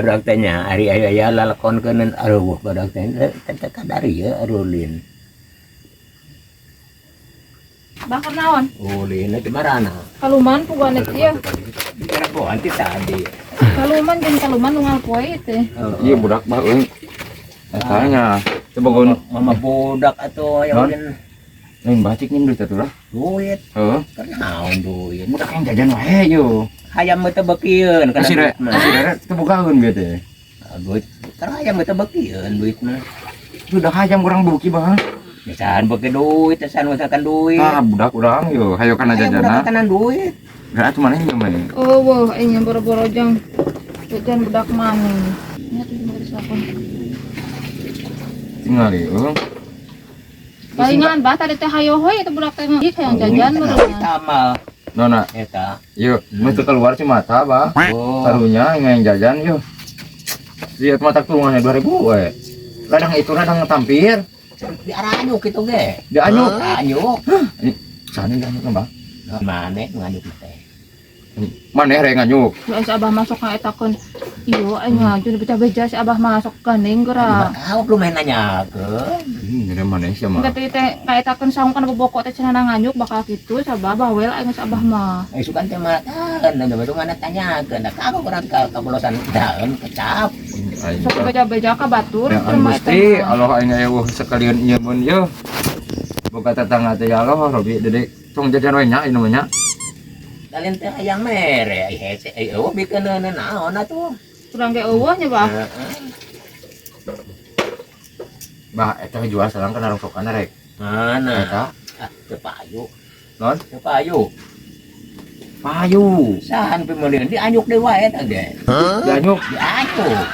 Barudak teh nya ari aya aya lalakonkeun areuweuh barudak teh teh kadari ye arulin. Bah keur naon? Ulin teh marana. Kaluman puguan ieu. Bicara ti tadi. Kaluman jeung kaluman unggal poe teh. Iya budak bah euy. Eta nya. Teu bogoun Mama budak atuh aya Non? ulin lain bacik nyem duit atuh lah. Duit. Heeh. Kunaon duit? Budak yang jajan wae yo. Hayam mah teu beukieun kana Kasih duit mah. kasih rere teu bogaeun bieu teh. Ah, duit keur hayam mah teu beukieun duit mah. Sudah hayam urang beuki bah. Ya sahan beuki duit, sahan usahakan duit. Ah budak urang yo hayo kana Hayam budak jajanna. kanan duit. Geura atuh maneh nya maneh. Oh, wah, aing boro-boro jang jajan budak maneh. Nya tuh geus lakon. Tingali euy. Palingan bah tadi teh hayo hoy eta budak teh ih hayang jajan meureun. Tamal Nona, eta. yuk, mun teu keluar si mata bah. Oh. Karunya yang jajan yuk. Lihat mata tulungannya 2000 we. Ladang itu ladang tampir. Di aranyuk itu ge. Di anyuk. Anyuk. Sana di anyuk bah. Maneh nganyuk teh. Maneh rek nganyuk. Lah si Abah masuk ngaetakeun. Iya, aing ngaju beja-beja si Abah masuk gandeng geura. Kau belum main nanyakeun. Jadi maneh sia mah. Engke teh teh ngaetakeun saung kana boboko teh cenah nganyuk bakal kitu sabah bawel aing geus Abah mah. Eh sukan teh mah tahan, da baru mana tanyakeun. Da kamu kurang ka kapolosan daun kecap. Aing. Sok beja-beja ka batur Ya teu mah eta. Gusti, Allah aing aya eueuh sekalian nyeun ye. Boga tetangga teh ya Allah, Robi Dedek tong jajan we nya ieu mah nya. Dalin teh hayang mere, ai hese ai eueuh bikeun naon atuh. Kurang ge eueuh nya bah. Heeh. Bah eta jual sarang kana rongsokan rek. Mana? Eta Ah, teu payu. Non? Teu payu. Payu. Sahan pimulieun di anyuk deui wae eta ge. Di anyuk. Di anyuk.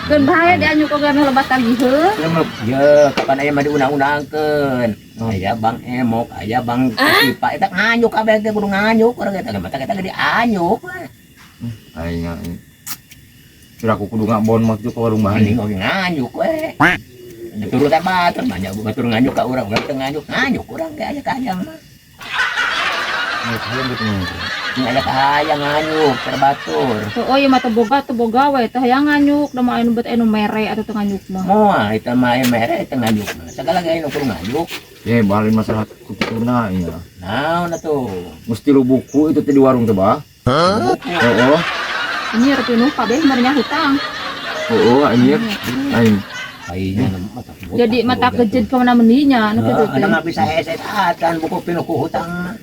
Keun bae di anyuk oge meh lebat tagiheun. Ieu mah Ye, kapan aya mah diundang-undangkeun. Oh. Aya Bang Emok, aya Bang Ipa eta nganyuk kabeh teh kudu nganyuk urang eta mah eta ge di anyuk. Aing aing. Kira aku kudu ngabon mah ka warung Mending bahan. oge nganyuk we. Turut batur banyak batur nganyuk ka urang, urang teu nganyuk, nganyuk urang ge aya ka hayang mah. Hayang gitu nih. Aya ka hayang nganyuk terbatur. Oh iya mah teu boga we teh hayang nganyuk da mah anu bet anu mere atuh teu nganyuk mah. Moal eta mah aya mere teu nganyuk mah. Sagala ge anu kudu nganyuk. Ya, balin masalah kutuna ya. Naon atuh? Mesti lu buku itu teh di warung teh, bah. Heeh. Ini pinuh kabeh merenya hutang. Heeh, anjir. Aing. Aing mata Jadi mata kejet ka mana mendinya anu kitu Heeh, teh. mah bisa hese saatan buku pinuh ku hutang.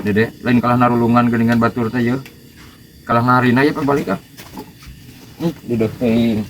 Dede, lain kalah narulungan geuningan batur teh ye. Kalah ngarina ya balik ah. Dede teh.